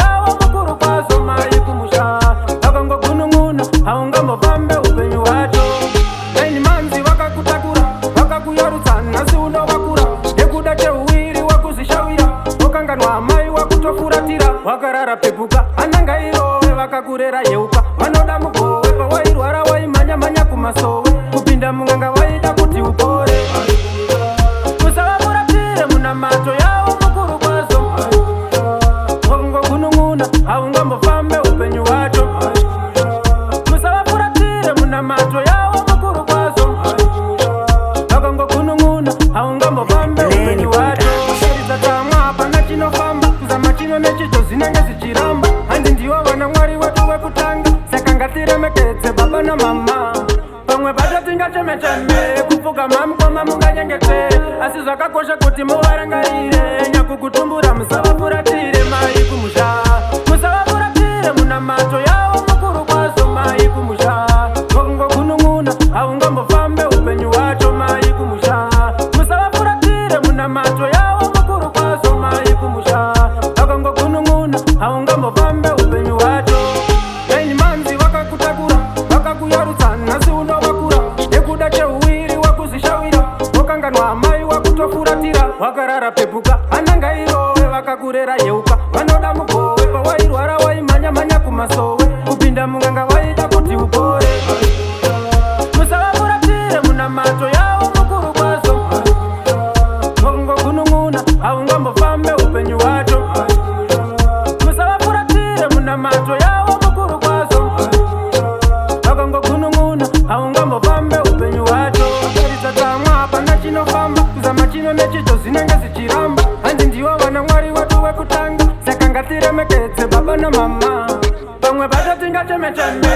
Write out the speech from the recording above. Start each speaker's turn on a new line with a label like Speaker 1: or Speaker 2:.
Speaker 1: yavo mukuru kwazo mai kumusha. Vakangogunun'una haungambofambe upenyu hwacho. 9 months vakakutakura, vakakuyarutsa, nhasi unovakura nekuda cheuwiri wakuzvishawira, wakanganwa mai wakutofuratira. Wakarara pepuka, ananga irove vakakurera, yeuka vanoda mugowe. Pawairwara waimhanya-mhanya kumasowe, kupinda munganga waida kuti upore. Musavafuratire munamato yavo mukuru kwazo. Wakangogunun'una haungambofambe upenyu hwacho. Musavafuratire munamato yavo mukuru kwazo. Vakangogunun'una haungambofambe upenyu hwacho. Sharidza tsamwa, hapana chinofamba, kuzama chino nechicho zvinenge zvichiramba. Hanzi ndiwo vana Mwari wedu wekutanga, saka ngatiremekedze baba namama. Pamwe pacho tingachemecheme kupfugama, mukoma munganyengetere, asi zvakakosha kuti muvarangarire. Nyakukutumbura musavafuratire mai kumusha. Musavafuratire munamato yavo mukuru kwazo mai kumusha. Wakangogunun'una haungambofambe upenyu hwacho mai kumusha. Musavafuratire munamato yavo mukuru kwazo mai kumusha. Vakangogunun'una haungambofambe upenyu hwacho. 9 months vakakutakura, vakakuyarutsa, nhasi unovakura nekuda cheuwiri wakuzvishawira, wakanganwa mai wakutofuratira. Wakarara pepuka, ananga irove vakakurera, yeuka vanoda mugowe. Pawairwara waimhanya-mhanya kumasowe, kupinda munganga waida kuti upore. Musavafuratire munamato yavo mukuru kwazo. Wakangogunun'una haungambofambe upenyu hwacho. Musavafuratire munamato yavo mukuru kwazo. Vakangogunun'una haungambofambe upenyu hwacho. Sharidza tsamwa, hapana chinofamba, kuzama chino nechicho zvinenge zvichiramba. Hanzi ndiwo vana Mwari wedu wekutanga, saka ngatiremekedze baba namama. Pamwe pacho tingachemecheme.